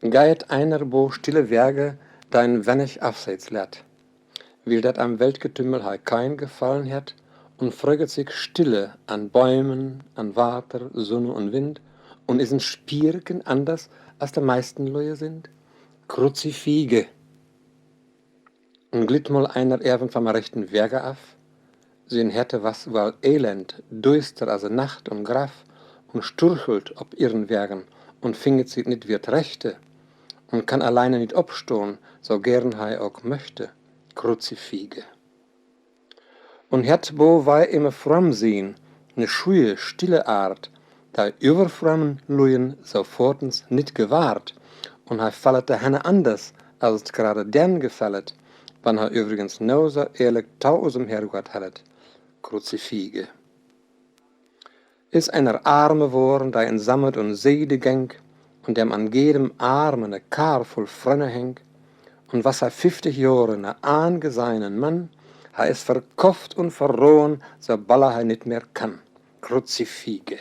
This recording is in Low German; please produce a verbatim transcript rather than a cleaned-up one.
Geiht einer bo stille Wege, dei en wennig afseits lett, wiel dat am Weltgetümmel hei kein Gefallen hett, un fröget sik stille an Bäumen, an Water, Sunne un Wind, un is en Spierken anders as de meisten Lüe sind, Kruzifige. Un glitt mal einer even vom rechten Wege af, sien Herte was woll elend, düster as Nacht un Graff, un sturchelt op irren Wegen un finget sik nit wiet rechte, un kann alleine nit opstohn, so gern hei ok möchte, Kruzifige. Un hett bo wei eme fromm sien, ne schue, stille Art, dei överfrommen Lüen so foortens nit gewahrt, un hei fallet de Henne anders, as et grade denn gefallet, wann hei übrigens no so ehrlik to usem Herrgott hellet, Kruzifige. Is einer arme woren, dei in Sammet un Seide geng, un dem an jedem Arm ne Kar vull Frönne heng, un was hei fiftig Johre ne angeseenen Mann, hei is verkofft un verroen, so balle hei nit mehr kann, Kruzifige.